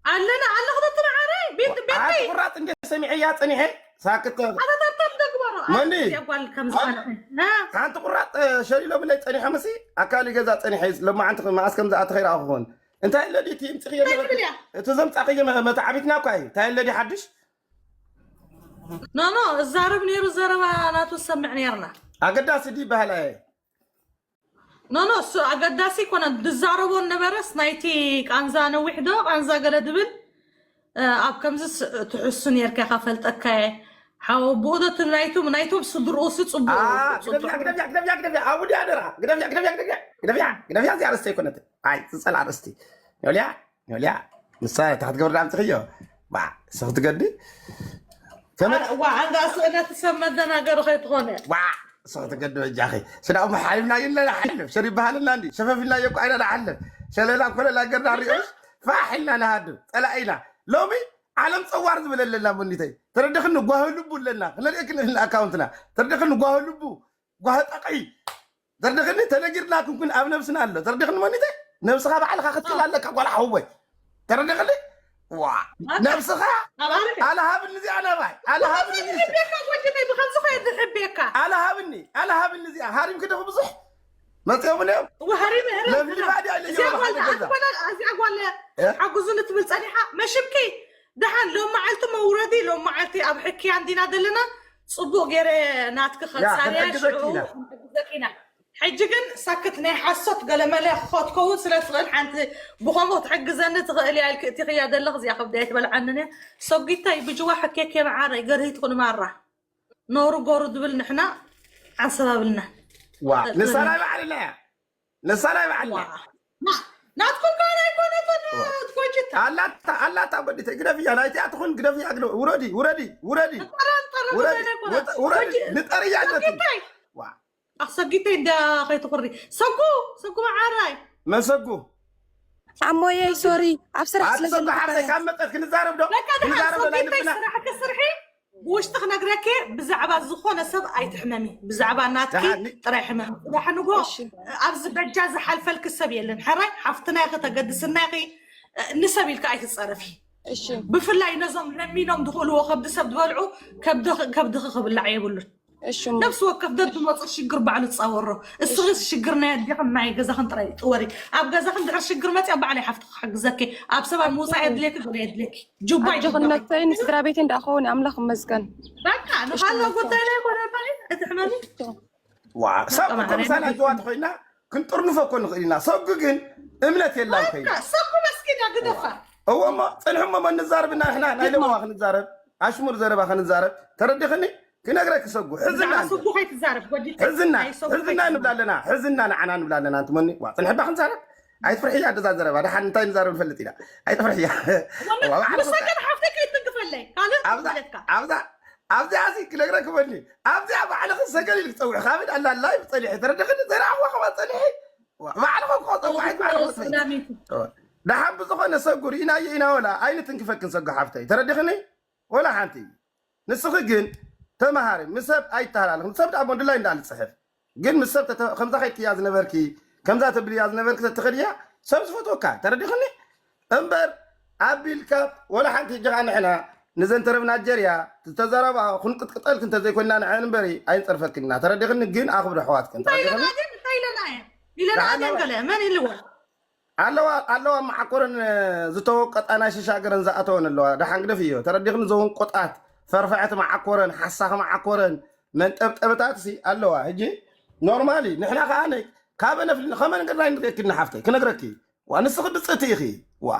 ኣለና፣ ኣለኹ ተትምዓረ፣ ቤት፣ ቤተይ። ሓንቲ ቁራጥ እንደ ሰሚዐያ ጸኒሐ፣ ሳክት። ኣታታታ ትደግበሮ። መኒ? እዚኣ ጓል ከም ዝኾነ። ና። ሓንቲ ቁራጥ፣ እ፣ ሸሊሎምለይ ጸኒሖምሲ፣ ኣካል ገዛ ጸኒሐ፣ ሎማዓንቲ መዓስ ከም ዝኣተኸ ይረኣኹ ክኾን። እንታይ ኣለዲ እቲ እምጽኽዮ እንታይ ነበርኩ? ትብል እያ? እቲ ዘምጻኽዮ መ-፣ መተዓቢትና እኳ እዩ። እንታይ ኣለዲ ሓድሽ? ኖ፣ ኖ፣ እዛረብ ነይሩ፣ ዘረባ ናቱ ዝሰምዕ ነይርና። ኣገዳሲ ድዩ ይበሃል ኣየ? ኖ፣ ኖ፣ እሱ ኣገዳሲ ኣይኮነን። ዝዛረቦ ነበረስ ናይቲ ቃንዛ ነዊሕ ዶ፣ ቃንዛ ገለ ድብል፣ እ፣ ኣብ ከምዚ ስ-፣ ትሕሱ ነይርካ፣ ካፈልጠካ እየ። ሓው፣ ብኡ ዶ እቲ ናይቱ-፣ ናይቶም ስድርኡ ሲ ጽቡቕ፣ ኣ፣ ጽቡቕ። ግደፍያ፣ ግደፍያ፣ ግደፍያ፣ ግደፍያ፣ ኣውዲ ኣደራ። ግደፍያ፣ ግደፍያ፣ ግደፍያ። ግደፍያ፣ ግደፍያ፣ እዚኣ ርስተይ ኣይኮነትን። ኣይ፣ ዝጸልኣ ርስቲ። ዮልያ፣ ዮልያ፣ ንሳ እታ ክትገብር ዳኣ ኣምጽኽዮ። ዋ፣ ንስኺ ትገዲ? ከመይ? ዋ፣ ኣንዳ ስእነት ሰብ መደናገሪ ከይትኾነ። ዋ፣ ንስኺ ትገዲ በጃኺ። ስዳኡ መሓሪብና ይለና ሓልፍ። ሸሪ በሃልና እንዲ። ሸፈፊና የቁ ኣይና ንሓልፍ። ሸለላ ኮለላ ገርና ሪኦሽ። ፋሕ ኢልና ንሃድም። ጸላኢና። ሎሚ ዓለም ጸዋር ዝበለ ኣለና፣ መኒተይ። ተረድኽኒ? ጓህ ልቡ ኣለና። ክነርእየክን ኣለና ኣካውንትና። ተረድኽኒ? ጓህ ልቡ። ጓህ ጠቕዒ። ተረድኽኒ? ተነጊርና ክንኩን ኣብ ነብስና ኣሎ። ተረድኽኒ? መኒተይ? ነብስኻ ባዕልኻ ክትክል ኣለካ፣ ጓል ሓወይ። ተረድኽኒ? ዋ። ነብስኻ ኣብ ኣረገ። ኣለ ሃብኒ እዚኣ ናባይ። ኣለ ሃብኒ እዚኣ። ዝሕቤካ ጎጅተይ፣ ብኸምዚ ኸየ ዝሕቤካ። ኣለ ሃብኒ፣ ኣለ ሃብኒ እዚኣ። ሃሪምኪ ዲኹ ብዙሕ? መጺኦምኒ እዮም። ወሃሪም፣ ሃሪም፣ ለብሊ ሃሪም። ባዲ ኣይለ እዚኣ ዮባ ጓል፣ ሓገዛ። ኣቲ ጓል፣ እዚኣ ጓል እ? ሓጉዙ ንትብል ጸኒሓ፣ መሽብኪ። ደሓን ሎም መዓልቲ መውረዲ፣ ሎም መዓልቲ ኣብ ሕክያ እንዲና ዘለና። ጽቡቕ ገይረ ናትኪ ያ፣ ከጻርያ፣ ክንሕግዘኪ ሽዑ ኢና። ክንሕግዘኪ ኢና። ሕጂ ግን ሳክት፣ ናይ ሓሶት ገለመለ ክትከውን ስለ ትኽእል፣ ሓንቲ ብኸምኡ ክትሕግዘኒ ትኽእል እያ ኢልኪ እቲኽያ ዘለኽ፣ እዚኣ ከብዲ ኣይትበልዓንን እያ። ሰጒተይ ብጅዋ ሕኬኬ መዓረይ፣ ገርሂት ኩን ማራ። ኖሩ ጎሩ ድብል ንሕና ዓሰብ ኣብልና። ዋ፣ ንሳ ናይ ባዕልና እያ። ንሳ ናይ ባዕልና። ዋ። ና-፣ ናትኩም ከኣ ኣይኮነትን፣ ዋ። ትጎጅታ። ኣላታ፣ ኣላታ ጎዲተ፣ ግደፍያ፣ ናይቲኣ ትኹን፣ ግደፍያ፣ ግደ-፣ ውረዲ፣ ውረዲ፣ ውረዲ። ንጠራ፣ ንጠራ፣ ውረዲ፣ ጉዳይ ኣይኮነን። ውረዲ፣ ውረዲ፣ ጎጅ-፣ ንጠርያ ኣለቲ። ሰጊተይ። ዋ። ኣሰጊተይ እንዳ ከይትኹሪ። ሰጉ፣ ሰጉ መዓራይ። መን ሰጉ? ኣሞየይ፣ ሶሪ፣ ኣብ ስራሕ ኣቲ ስለ ሰጉ ዘለኹ ሓፍተይ፣ እየ። ካብ መጠት ክንዛረብ ዶ? በቃ ደሓን፣ ክንዛረብ ዶ ናይ ሰጊተይ ልብና? ስራሕኪ ስርሒ። ብውሽጢ ክነግረኪ፣ ብዛዕባ ዝኾነ ሰብ ኣይትሕመሚ። ብዛዕባ ናትኪ ደሓን ኒ- ጥራይ ሕመሚ። ጽባሕ ንግሆ እሺ። ኣብዚ በጃ ዝሓልፈልኪ ሰብ የለን። ሕራይ ሓፍትና ኢኺ፣ ተገድስና ኢኺ፣ ንሰብ ኢልካ ኣይትጸረፊ። እሺ። ብፍላይ ነዞም ለሚኖም ዝኽእልዎ ከብዲ ሰብ ዝበልዑ ከብዲ-፣ ከብድኺ ክብላዕ የብሉን። እሺ እሞ። ነፍሲ ወከፍ ደድመጾ ሽግር ባዕሉ ትጻወሮ። እስኺ እሺ። ሽግር ናይ ኣዴኽን ናይ ገዛኽን ጥራይ ጥወሪ። ኣብ ገዛኽን ድሕሪ ሽግር መጽያ ባዕለይ ሓፍትኺ ክሕግዘኪ። ኣብ ሰባት ምውጻእ የድልየኪ፣ ገለ የድልየኪ። ጁባ ኣጆኽን ይጅምር። ነተይን ስድራ ቤተይን ደኣ ክኸውን ኣምላኽ ይመስገን። በቃ፣ ንኻልኦ እሺ፣ ጉዳይ ናይ ኮነ ባይ፣ እቲ ሕመሚ። ዋ፣ ሰብ በቃ፣ እኮ ምሳና ማርያም። ጅዋት ኮይና ክንጥርንፎ እኮ ንኽእል ኢና። ሰጉ ግን እምነት የላን በቃ፣ ኮይና። ሰጉ መስጊዳ ግደፋ። እዎ እሞ፣ ጽንሑ እሞ፣ መን ንዛረብ እና ንሕና ናይ ግጥሞ። ሎማዋ ክንዛረብ፣ ኣሽሙር ዘረባ ክንዛረብ፣ ተረዲኽኒ? ክነግረኪ ሰጉ፣ ሕዝና ንዓ እንተ። ሰጉ ከይትዛረብ፣ ወዲ ሕዝና፣ ናይ ሰጉ ሕዝና ከይትዛረብ። ንብላ ኣለና፣ ሕዝና ንዓና ንብላ ኣለና፣ እንትመኒ? ዋ፣ ጽንሕባ ክንዛረብ? ኣይትፍርሕያ፣ ደዛ ዘረባ፣ ደሓን እንታይ ንዛረብ ንፈልጥ ኢና። ኣይትፍርሕያ። ወላ ዋ፣ ባዕልኺ ምሳከን ሓፍተይ ከይትንክፈለይ፣ ካልእ ኣብዛ፣ ትብለካ። ኣብዛ፣ ኣብዚኣ ሲ ክነግረኪ በኒ፣ ኣብዚኣ ባዕልኺ ሰገል ኢልኪ ጸውዒ፣ ካብ ኣላ ላይቭ ጸኒሐ፣ ተረዲኽኒ? ዘይረኣኽዋ ከማን ጸኒሐ፣ ዋ፣ ባዕልኺ እኮ ጸውዒ፣ ባዕልኺ ጸኒሐ። ሰላሚቱ። ደሓን ብዝኾነ ሰጉ ርኢናዮ ኢና ወላ ኣይንትንክፈክን ሰጉ ሓፍተይ፣ ተረዲኽኒ? ወላ ሓንቲ። ንስኺ ግን ተመሃሪ፣ ምስ ሰብ ኣይተሃላልኽን። ሰብ ደኣ ቦንድላይ እንዳልጽሕፍ። ግን ምስ ሰብ ተተ-፣ ከምዛ ከይትያ ዝነበርኪ፣ ከምዛ ተብልያ ዝነበርኪ ተትኸድያ፣ ሰብ ዝፈትወካ። ተረዲኽኒ? እምበር ኣቢልካ ወላ ሓንቲ ጅኻ ንሕና ንዘን ተረብ ናጀርያ ዝተዘረባ ክንቅጥቅጠልክ እንተዘይኮንና ንዐን እምበሪ ኣይንጸርፈክን ኢና። ተረዲኽኒ? ግን ኣኽብሪ ኣሕዋትክን። እንታይ ኢለና ተረዲኽኒ? ግን? እንታይ ኢለና እየን? ኢለና ደሓን እየን ናባይ። ገለ? መን ኢልወን? ኣለዋ፣ ኣለዋ መዓኮረን ዝተወቀጣ ናይ ሽሻገረን ዝኣተወን ኣለዋ። ደሓን ግደፍ እዮ። ተረዲኽኒ? ዘወንቆጣት፣ ፈርፈዐት መዓኮረን፣ ሓሳኽ መዓኮረን፣ መንጠብጠብታት ሲ ኣለዋ። ሕጂ ኖርማሊ ንሕና ከኣ ነ-፣ ካበ ነፍሊ-፣ ከመ ነገር ናይ ንርእየኪ ንሓፍተይ፣ ክነግረኪ። ዋ ንስኺ ብፅእቲ ኢኺ። ዋ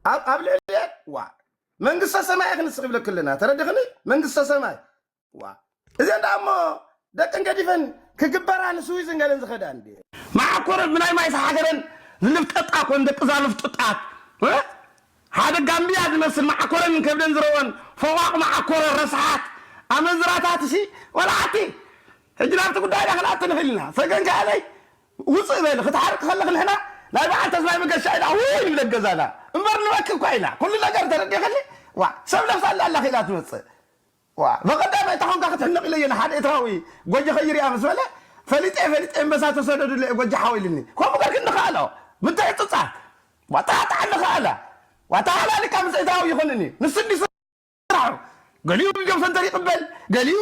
ኣብ ኣብ ልዕሊ ዋ መንግስተ ሰማይ ኢኺ ንስኺ ይብለኪ ኣለና። ተረዲኽኒ? መንግስተ ሰማይ ዋ እዚአን ደኣ እሞ ደቀን ገዲፈን ክግበራ ንስዊዝን ገለን ዝኸዳ እንዲ መዓኮረን ብናይ ማይስ ሃገረን ዝልፍጠጣ ኮን ደቂ ዛልፍጡጣት እ? ሓደ ጋምብያ ዝመስል መዓኮረን ከብደን ዝረወን ፈዋቕ መዓኮረ ረስሓት ኣመንዝራታት ሲ ወላ ሓቲ ሕጂ ናብቲ ጉዳይና ክንኣቲ ንኽእል ኢና። ሰገን ከኣለይ ውፅእ በል ክትሓርቅ ከለኽ ንሕና ናይ በዓል ተስፋይ መገሻ ኢና ውይ ንብለ ገዛና እምበር ንበኪ እኳ ኢና ኩሉ ነገር ተረዲኽኒ ዋ ሰብ ነብሳ ኣላ ኣላ ኽኢላ ትመፅእ ዋ በቐዳማይ እታ ኾንካ ክትሕነቕ ኢለየ ንሓደ ኤርትራዊ ጎጆ ኸይርያ ምስ በለ ፈሊጠ ፈሊጠ እምበሳ ተሰደዱለ ጎጆ ሓው ኢልኒ ከምኡ ገርክ ንኽኣሎ ምትሕፅፃት ዋ ተሓታሓ ንኽኣላ ዋ ተሃላሊካ ምስ ኤርትራዊ ይኹንን እዩ ንሱ እንዲ ስራሑ ገሊኡ ጆብ ሰንተር ይቕበል ገሊኡ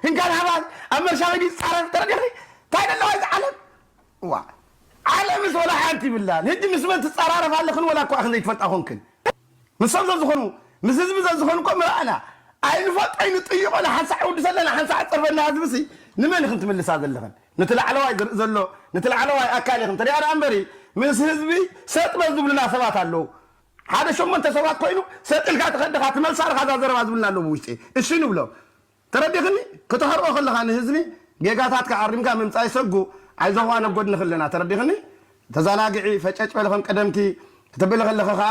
ህንካን ሃባል ኣብ መርሻ በጊ ዝፃረፍ ተረዲኽኒ እንታይ ደለዋ እዚ ዓለም ዋ ዓለምስ ወላ ሓንቲ ይብላን ህጂ ምስ መን ትፀራረፍ ኣለኽን ወላ እኳ ክንዘይትፈልጣ ኮንክን ምስ ሰብ ዘዝኾኑ ምስ ህዝቢ ዘዝኾኑ እኮ ምርኣና ኣይንፈልጦ ኣይንጥይቆ ንሓንሳዕ ውድሰለና ሓንሳዕ ፀርፈና ህዝብሲ ንመን ኢኽን ትምልሳ ዘለኽን ነቲ ላዕለዋይ ዝርኢ ዘሎ ነቲ ላዕለዋይ ኣካል ኢኽን ትሪኣና እምበሪ ምስ ህዝቢ ሰጥ በል ዝብሉና ሰባት ኣለዉ ሓደ ሸሞንተ ሰባት ኮይኑ ሰጥ ኢልካ ትኸድኻ ትመልሳ ርኻ እዛ ዘረባ ዝብልና ኣለዉ ብውሽጢ እሺ ንብሎ ተረዲኽኒ? ክተኸርኦ ከለኻ ንህዝቢ ጌጋታትካ ኣሪምካ ምምጻእ ይሰጉ ኣይዞኽዋ ነጎድኒ ክለና ተረዲኽኒ? ተዛናግዒ ፈጨጭ በለ ከም ቀደምኪ ክትብል ከለኺ ከኣ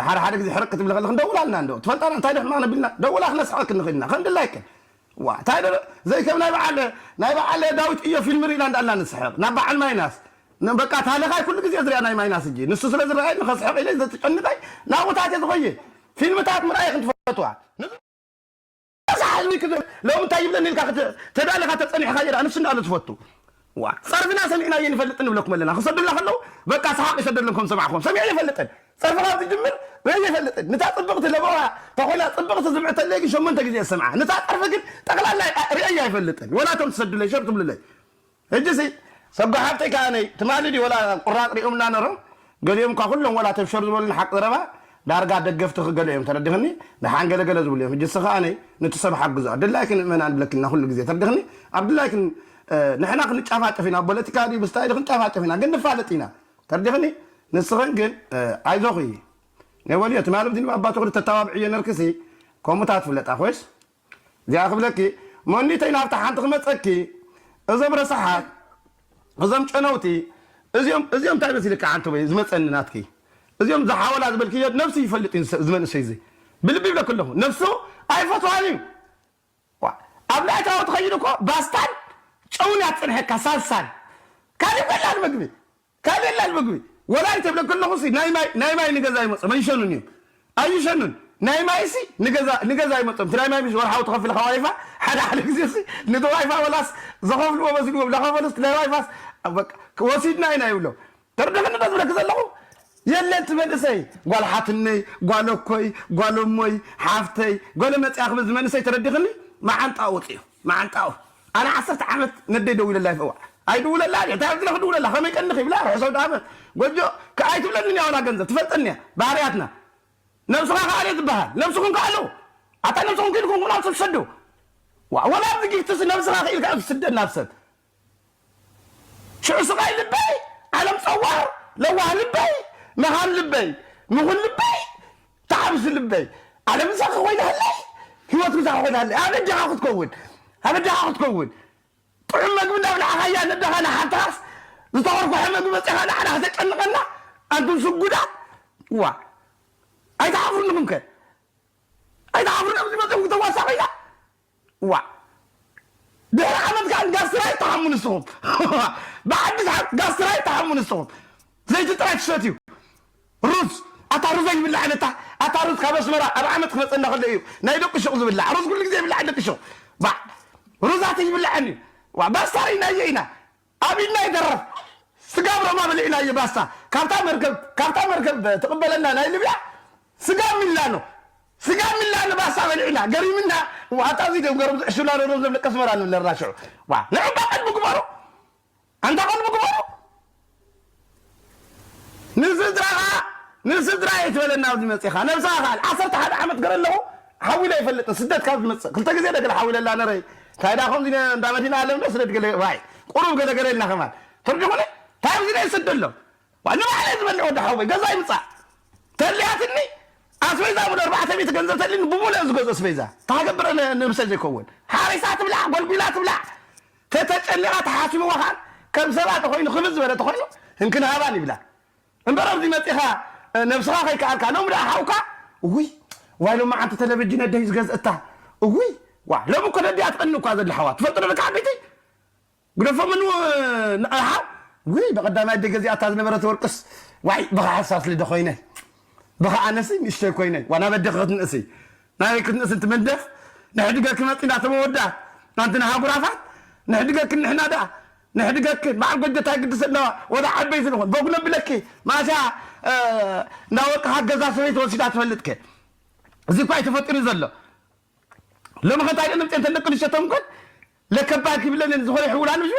ሓደ ሓደ ግዜ ሕርቅ ክትብል ከለኺ ደውላልና እንዶ ትፈልጣና እንታይ ዶ ሕማቕ ነቢልና ደውላ ክነስሐቅክ ንኽእልና ከም ድላይክን ዋ እንታይ ዶ ዘይከም ናይ በዓል ናይ በዓል ዳዊት እዮ ፊልም ርኢና እንዳልና ንስሕቅ ናብ በዓል ማይናስ በቃ ታለኻይ ኩሉ ግዜ ዝሪኣ ናይ ማይናስ እጂ ንሱ ስለ ዝረኣየኒ ከስሕቅ ኢለ ዘትጨንቀይ ናብኡታት እየ ዝኸየ ፊልምታት ምርኣይ ክንትፈትዋ ሎሚ እንታይ ይብለኒ ኢልካ ተዳለኻ ተፀኒሕካ ይዳ ንሱ እንዳሉ ትፈቱ ዋ ፀርፍና ሰሚዕና እየ ንፈልጥ ንብለኩም ኣለና ክሰዱልና ከለዉ በቃ ሰሓቅ ይሰደሎም ከም ሰማዕኹም ሰሚዐ ይፈልጥን ፀርፊ ካብ ዝጅምር ርእየ ይፈልጥን ንታ ፅብቕቲ ለበዋ ተኾይና ፅብቕቲ ዝምዕተለይ ግን ሸሞንተ ግዜ ዝሰምዓ ንታ ፀርፊ ግን ጠቕላላ ርእየ ኣይፈልጥን ወላ ቶም ትሰዱለይ ሸር ትብሉለይ ሕጂሲ ሰጎ ሓብተይ ከኣነይ ትማሊ ድዩ ወላ ቁራፅ ሪኦምና ነሮም ገሊኦም እኳ ኩሎም ወላ ተብሸር ዝበሉን ሓቂ ዘረባ ዳርጋ ደገፍቲ ክገለ እዮም ተረድኽኒ ደሓን ገለገለ ዝብሉ እዮም ሕጂ ስ ከኣነይ ንቲ ሰብ ሓግዞ ኣብ ድላይክን ምእመናን ብለክና ኩሉ ግዜ ተረድኽኒ ኣብ ድላይክን ንሕና ክንጫፋጨፍ ኢና ፖለቲካ ድዩ ብስታይ ክንጫፋጨፍ ኢና ግን ንፋለጥ ኢና ተረድኽኒ ንስኽን ግን ኣይዞኺ ናይ ወልዮ ትማሊ ብዚ ኣባትኽሪ ተተባብዕዮ ነርክሲ ከምኡታት ፍለጣ ኮይስ እዚኣ ክብለኪ መኒተይ ናብታ ሓንቲ ክመፀኪ እዞም ረሳሓት እዞም ጨነውቲ እዚኦም እዚኦም እንታይ መሲልካ ሓንቲ ወይ ዝመፀኒ ናትኪ እዚኦም ዝሓወላ ዝበልክዮ ነብሲ ይፈልጥ እዩ ዝመንእሰይ እዚ ብልቢ ይብለክ ኣለኹ ነብሱ ኣይፈትዋን እዩ ኣብ ላይታዊ ትኸይድ እኮ ባስታን ጨውን ያትፅንሐካ ሳልሳን ካሊእ ቀላል ምግቢ ካልእ የላል ምግቢ ወላ ይተብለ ከለኹ ሲ ናይ ማይ ናይ ማይ ንገዛ ይመጾም ኣይሸኑን እዮም ኣይሸኑን ናይ ማይ ሲ ንገዛ ንገዛ ይመጾም ትናይ ማይ ምስ ወርሓዊ ትኸፍል ከዋይፋ ሓደ ሓደ ግዜ ሲ ንተዋይፋ ወላስ ዘኸፍልዎ መስልዎም ላኸፈሉስ ናይ ዋይፋስ በቃ ወሲድና ኢና ይብሎ ተርደኽኒ ዶ ዝብለክ ዘለኹ የለን ትመልሰይ ጓል ሓትነይ ጓል ኣኮይ ጓል እሞይ ሓፍተይ ገለ መፅያ ክብል ዝመንሰይ ተረዲኽኒ መዓንጣ ወፅዩ መዓንጣ ኣነ ዓሰርተ ዓመት ነደይ ደዊለላ ይፈዋ ኣይድውለላ እየ እንታይ ዝለ ክድውለላ ከመይ ቀንኽ ይብላ ርሕሶ ዳመት ጎጆ ከኣይ ትብለኒ እያ ወላ ገንዘብ ትፈልጠኒ እያ ባህርያትና ነብስኻ ከኣለ ትበሃል ነብስኹም ከኣለው ኣታ ነብስኹም ክኢልኩም ኩና ትሰዱ ወላ ኣብዚ ጊፍትስ ነብስኻ ክኢልካ ትስደድ ናብ ሰብ ሽዑ ስቓይ ልበይ ዓለም ፀዋር ለዋህ ልበይ መሃን ልበይ ምኹን ልበይ ተሓብሲ ልበይ ዓለም ምሳኻ ኮይናለይ ህይወት ምሳኻ ኮይናለይ ኣበጃኻ ክትከውን ኣበጃኻ ክትከውን ጥዑም መግቢ እንዳብላዕኻያ ነዳኻ ንሓታስ ዝተኾርኮሐ መግቢ መፅኻ ንዓና ከተጨንቐና ኣንቱም ስጉዳት ዋ ኣይትሓፍሩንኹም ከ ኣይትሓፍሩን ኣብዚ መፅኹም ክተዋሳቑ ኢና ዋ ድሕሪ ዓመት ከዓ ጋስትራይ ተሓሙ ንስኹም ብሓድሽ ዓመት ጋስትራይ ተሓሙ ንስኹም ዘይቲ ጥራይ ትሰትዩ ሩዝ ኣታ ሩዝ ኣይብላዕን እታ ኣታ ሩዝ ካብ ኣስመራ ኣብ ዓመት ክመፀና ከሎ እዩ ናይ ደቂ ሹቕ ዝብላዕ ሩዝ ኩሉ ግዜ ይብላዕ ደቂ ሹቕ ባ ሩዛት ይብላዕን እዩ ዋ ባስታሪ ናየ ኢና ኣብ ኢድና ይተረፍ ስጋ ብረማ በሊዕናዮ ባስታ ካብታ መርከብ ካብታ መርከብ ትቕበለና ናይ ልብያ ስጋ ሚላኖ ስጋ ሚላኖ ባስታ በሊዕና ገሪምና ዋታ እዚ ደም ገረብ ዝዕሽላ ነሮም ዘብለቀ ስመራ ንብለርና ሽዑ ዋ ንዕባ ቀልቢ ግበሩ ኣንታ ቀልቢ ግበሩ ንስድራኻ ንስድራ እየ ትበለና ኣብዚ መፂኻ ነብስኻ ካል ዓሰርተ ሓደ ዓመት ገረ ኣለኹ ሓዊለ ይፈልጥ ስደት ካብ ዝመፅእ ክልተ ግዜ ደገለ ሓዊለላ ነረይ እንታይ ዳ ከምዚ እንዳ መዲና ኣለም ዶ ስደት ገለ ዋይ ቁሩብ ገለ ገለ ኢልና ከማን ተርዲኹኒ እንታይ ኣብዚ ናይ ስደ ኣሎ ንባዕለይ ዝበልዕ ወዲ ሓወይ ገዛ ይምፃእ ተልያትኒ ኣስቤዛ ብ ኣርባዕተ ሚእቲ ገንዘብ ተልኒ ብሙሉ ዝገዝኦ ኣስቤዛ ተሃገብረ ነብሰ ዘይከውን ሓሪሳ ትብላዕ ጎልጉላ ትብላዕ ተተጨኒቓ ተሓሲብዋ ከዓ ከም ሰባ ተኮይኑ ክብል ዝበለ ተኮይኑ ህንክን ሃባን ይብላ እምበር ኣብዚ መፂኻ ነብስኻ ከይከኣልካ ሎም ደኣ ሓውካ እውይ ዋይ ሎም መዓንቲ ተለቪጅን ኣደይ ዝገዝእታ እውይ ዋ ሎም እኮ ነዲኣ ትቐኒ እኳ ዘለሓዋ ትፈልጡ ደቂ ዓበይቲ ግደፎ ምኑ ንኣሓ ውይ ብቐዳማይ ኣደ ገዚኣታ ዝነበረት ወርቅስ ዋይ ብኻ ሓሳስ ልደ ኮይነ ብኻ ኣነሲ ንእሽተይ ኮይነ ዋ ናብ ኣደ ክትንእሲ ናበይ ክትንእሲ እንትመንደፍ ንሕድገኪ መፂና ተመወዳት ኣንቲ ንሃጉራፋት ንሕድገኪ ንሕና ደኣ ንሕድገኪ በዓል ጎጆታ ግድስ ኣለዋ ወደ ዓበይቲ ንኾን በጉ ነብለኪ ማሻ እንዳወቅኻ ገዛ ሰበይቲ ወሲዳ ትፈልጥከ እዚ እኳ እዩ ተፈጢሩ ዘሎ ሎሚ ከንታይ ደን ምፅኤን ተደቂ ንሸቶም ኮን ለከባድ ክብለንን ዝኾነ ይሕውላን ምሽ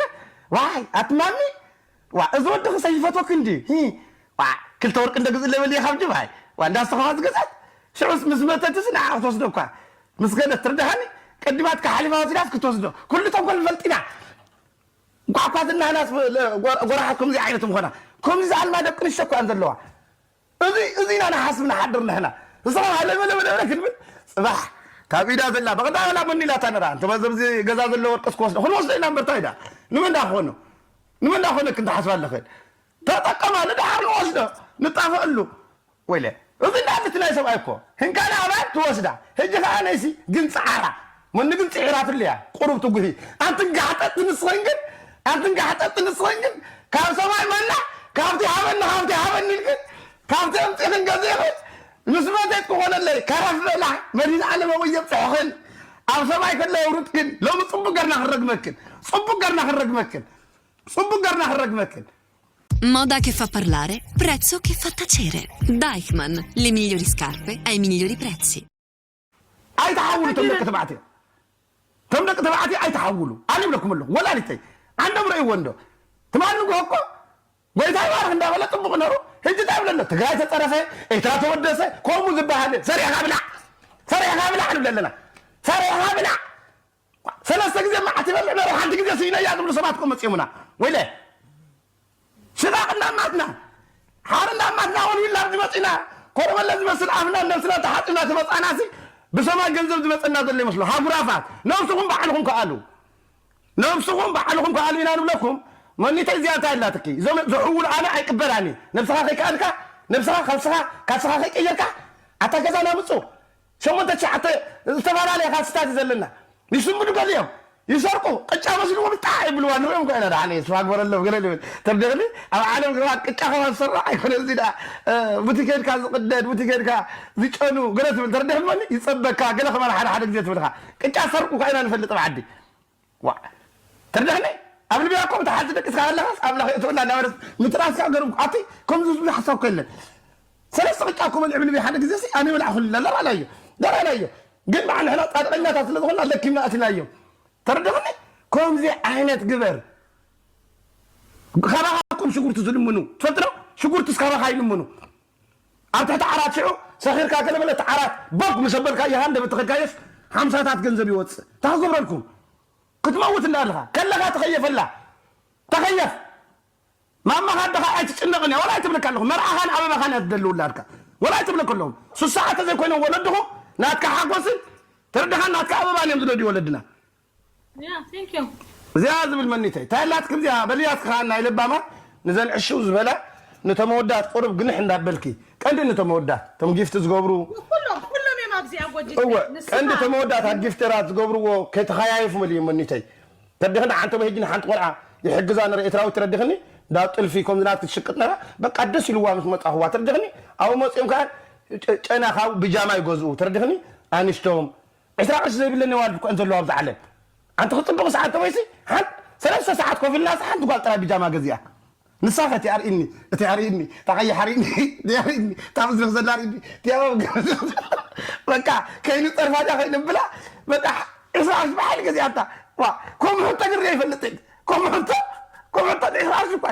ዋይ ኣትማሚ ዋ እዚ ወዲ ክሰ ይፈትወክ እንዲ ዋ ክልተ ወርቂ እንደግዝ ለበል እየ ካብ ጅባይ ዋ እንዳስተኸዋ ዝገዛት ሽዑስ ምስ መተትስ ንዓ ክትወስዶ እኳ ምስ ገለት ትርዳሃኒ ቀዲማት ካሓሊፋ ወሲዳስ ክትወስዶ ኩሉ ተንኮል ንፈልጥ ኢና ጓዕኳ ዝናህናስ ጎራሓት ከምዚ ዓይነት ምኾና ከምዚ ዝኣልማ ደቂ ንሸ እኳ ዘለዋ እዚ እዚና ንሓስብ ንሓድር ንሕና ንስኻ ሃለመለመለመለ ክንብል ፅባሕ ካብ ኢዳ ዘላ በቐዳላ መኒላታ ነራ እንተ ዘብዚ ገዛ ዘሎ ወርቅስ ክወስዶ ክንወስዶ ኢና እምበርታ ኢዳ ንመን ዳ ክኾኑ ንመን ዳ ክኾነ ክንትሓስብ ኣለኽእል ተጠቀማሉ ድሓር ንወስዶ ንጣፈኣሉ ወይለ እዚ እንዳልት ናይ ሰብኣይ እኮ ህንካላ ኣባል ትወስዳ ህጂ ከዓ ነይሲ ግን ፀዓራ መኒ ግን ፅዒራትለያ ቁሩብ ትጉሂ ኣንትን ጋሕጠት ንስኸን ግን ኣንትን ጋሕጠት ንስኸን ግን ካብ ሰማይ መና ካብቲ ሃበኒ ካብቲ ሃበኒ ኢልክን ካብቲ ኣምፂእኽን ገዚእኽን ምስ መቴት ክኾነለይ ከረፍ በላ መድህን ዓለም ኣብኡ የብፅሕኽን ኣብ ሰማይ ከሎ የውርድክን ሎሚ ፅቡቅ ገርና ክንረግመክን ፅቡቅ ገርና ክንረግመክን ፅቡቅ ገርና ክንረግመክን Moda che fa parlare, prezzo che fa tacere. Deichmann, le migliori scarpe ai migliori prezzi. ኣይተሓውሉ ቶም ደቂ ተባዕትዮ ቶም ደቂ ተባዕትዮ ኣይተሓውሉ ኣነ ይብለኩም ኣለኹ ወላዲተይ ዓንዶም ረእይዎ እንዶ ትማሊ ንግሆ እኮ ጎይታ ይባርክ እንዳበለ ፅቡቅ ነሩ ህጂ እንታይ ይብለ ኣሎ ትግራይ ተፀረፈ ኤርትራ ተወደሰ ከምኡ ዝበሃል ሰሪሕካ ብላዕ ሰሪሕካ ብላዕ ንብል ኣለና ሰሪሕካ ብላዕ ሰለስተ ግዜ መዓት ይበልዕ ነሩ ሓንቲ ግዜ ስኢነያ ዝብሉ ሰባት ኮ መፅኦምና ወይለ ሽቓቕ እንዳማትና ሓር እንዳማትና ወልዊልና ኣብዚ መፂና ኮረመለ ዝመስል ኣፍና ነብስና ተሓፂብና ተመፃና ሲ ብሰማይ ገንዘብ ዝመፀና ዘሎ ይመስሎ ሃጉራፋት ነብስኹም ባዕልኹም ከኣሉ ነብስኹም ባዕልኹም ከኣሉ ኢና ንብለኩም መኒተ እዚኣ እንታይ ኣላትኪ እዞም ዝሕውሉ ኣነ ኣይቅበላኒ ነብስኻ ከይከኣልካ ነብስኻ ካልስኻ ካልስኻ ከይቀየርካ ኣታ ገዛና ምፁ ሸሞንተ ትሽዓተ ዝተፈላለየ ካልስታት እዩ ዘለና ይስምዱ ገሊኦም ይሰርቁ ቅጫ መስልዎ ብጣዕ ይብልዋ ንሪኦም ኮይና ደሓነ ስዋ ግበረሎም ገለ ልብል ተርደኽኒ ኣብ ዓለም ግባ ቅጫ ከማ ዝሰርቕ ኣይኮነ እዚ ደኣ ቡቲ ከድካ ዝቕደድ ቡቲ ከድካ ዝጨኑ ገለ ትብል ተርደኽኒ መኒ ይፀበካ ገለ ከማን ሓደ ሓደ ግዜ ትብልካ ቅጫ ሰርቁ ኳ ኢና ንፈልጥ ኣብ ዓዲ ዋ ተርደኽኒ ኣብ ልብያ እኮ ተሓዚ ደቂስካ ከለኻስ ኣምላኽ የእትወና እናበለት ምትራስካ ገርም ኣቲ ከምዚ ዝብሉ ሓሳብ እኮ የለን ሰለስተ ቅጫ እኮ በልዕ ብልቢ ሓደ ግዜ ሲ ኣነ ይበላዕኹ ኣለና ኣላዮ ደራናዮ ግን ባዕ ንሕና ፃድቀኛታት ስለ ዝኾና ለኪምና ኣትናዮም ተረደኽኒ ከምዚ ዓይነት ግበር ካባኻኩም ሽጉርቲ ዝልምኑ ትፈልጥዶ ሽጉርትስ ካባኻ ይልምኑ ኣብ ትሕቲ ዓራት ሽዑ ሰኺርካ ገለመለ እቲ ዓራት ቦግ ምስ ኣበልካ ይሃንደ ብትኸካየስ ሓምሳታት ገንዘብ ይወፅእ እንታይ ክገብረልኩም ክትመውት እንዳለኻ ከለኻ ተኸየፈላ ተኸየፍ ማማኻ ኣደኻ ኣይትጭነቕን እያ ወላ ኣይትብለካ ኣለኹ መርዓኻን ኣበባኻን እያ ትደልውላ ኣድካ ወላ ኣይትብለካ ኣለኹ ስሳ ዓተ ዘይኮይኖም ወለድኹም ናትካ ሓጎስን ተረድኻን ናትካ ኣበባን እዮም ዝደልዩ ወለድና Yeah, thank you. እዚኣ ዝብል መኒተይ እንታይ ኣላትክም እዚኣ በልያትክ ከዓ ናይ ለባማ ንዘን ዕሽው ዝበላ ንተመወዳት ቁሩብ ግንሕ እንዳበልኪ ቀንዲ ንተመወዳት ቶም ጊፍት ዝገብሩ ኩሎም ኩሎም እዮም ኣብዚኣ ጎጅ እወ ቀንዲ ተመወዳት ኣብ ጊፍተራት ዝገብርዎ ከይተኸያየፉ መሊኡ መኒተይ ተረዲኽኒ ሓንቲ በህጂ ንሓንቲ ቆልዓ ይሕግዛ ነረ ኤትራዊት ተረዲኽኒ ዳ ጥልፊ ከምዚ ናት ክትሽቅጥ ነራ በቃ ደስ ኢልዋ ምስ መጻኽዋ ተረዲኽኒ ኣብኡ መጺኦም ከዓ ጨና ካብ ብጃማ ይገዝኡ ተረዲኽኒ ኣንሽቶም ዕስራ ቅርሺ ዘይብለን የዋልድ እኮ ዘለዋ ኣብዚ ዓለም ኣንቲ ክፅብቕ ሰዓት ተበይሲ ሓንቲ ሰለስተ ሰዓት ኮፍ ኢልና ሓንቲ ጓል ጥራይ ብጃማ ገዚኣ ንሳ ከ እቲ ኣርእኒ እቲ ኣርእኒ ታቀይ ሓሪኒ ኣርእኒ ታብዝርክ ዘላ ኣርእኒ ቲያባ በቃ ከይኑ ፀርፋጃ ከይንብላ በቃ ዕስራ ቅርሺ ብሓይሊ ገዚኣታ ዋ ከምኡ ሕቶ ግሪ ይፈልጥ ከምኡ ሕቶ ከምኡ ሕቶ ዕስራ ቅርሺ እኳ